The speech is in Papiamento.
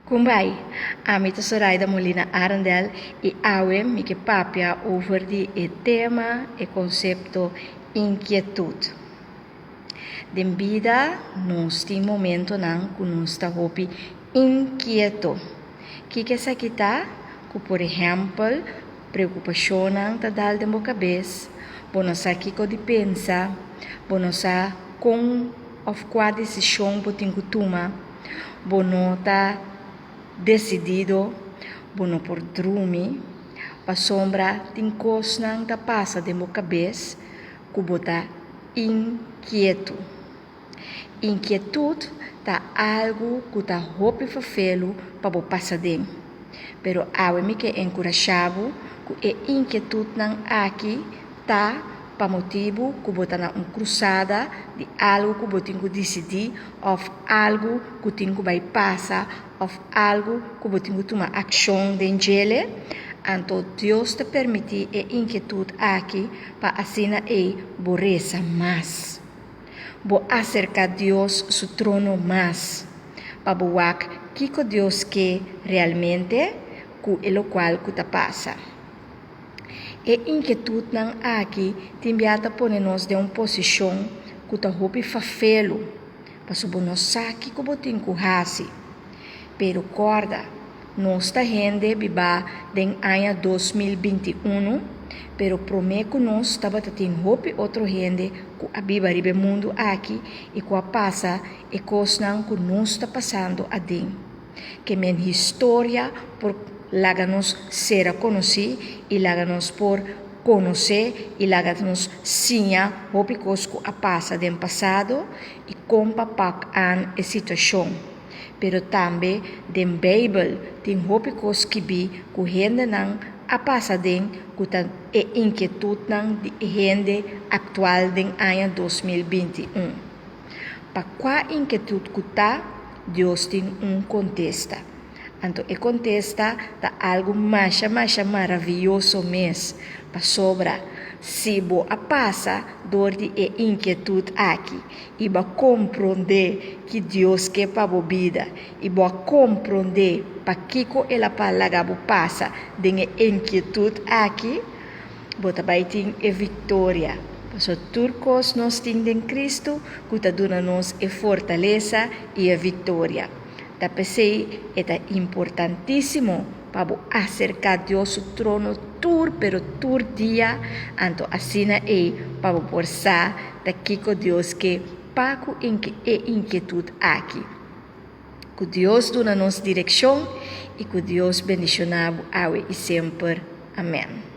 Kumbai, ami ta Soraida Molina Arendel i awe mi ke papia over di e tema, e konsepto inkietut. Den bida nos tin momentonan ku nos ta hopi inkieto. Kiko esaki ta? Ku por ehèmpel preokupashonnan ta dal den bo kabes, bo no sa kiko di pensa, bo no sa kon òf kua desishon bo tin ku tuma. Bo no ta desidido, bo no por drumi, pasobra tin kosnan ta pasa den bo kabes ku bo ta inkietu. Inkietut ta algu ku ta hopi ferfelu pa bo pasa den. Pero awe mi ke enkurashá bo ku e inkietutnan aki ta pa motibu ku bo ta na un krusada di algu ku bo tin ku disidí òf algu ku tin ku bai pasa òf algu ku bo tin ku tuma akshon den djele, anto Dios ta permití e inkietut aki pa asina ei bo resa mas. Bo aserká Dios su trono mas, pa bo wak kiko Dios ke realmente ku e lokual ku ta pasa. E inkietutnan aki tin bia ta pone nos den un posishon ku ta hopi fafelu, pasobra bo no sa kiko bo tin ku hasi. Pero kòrda, nos ta hende bibá den aña 2021, pero promé ku nos tabata tin hopi otro hende ku a biba riba e mundu aki i ku a pasa e kosnan ku nos ta pasando aden. Ke men historia por laga nos sera konosí i laga nos por konosé i laga nos siña hopi kos ku a pasa den pasado i kon pa pak aan e situashon. Pero tambe den Beibel tin hopi kos skibí ku hendenan a pasa den ku ta e inkietutnan di e hende aktual den aña 2021. Pa kua inkietut ku ta, Dios tin un kontesta. Anto e kontesta ta algu masha masha maravioso mes, pasobra si bo a pasa dor di e inkietut aki i bo a komprondé ki Dios ke pa bo bida i bo a komprondé pakiko el a pa laga bo pasa den e inkietut aki, bo ta bai tin e viktoria. Pasobra tur kos nos tin den Kristu ku ta duna nos e fortalesa i e viktoria. Ta p'esei e ta importantísimo pa bo aserká Dios su trono tur pero tur dia, anto asina ei pa bo por sa ta kiko Dios ke pa ku e inkietut aki. Ku Dios duna nos direkshon i ku Dios bendishoná bo awe i semper. Amèn.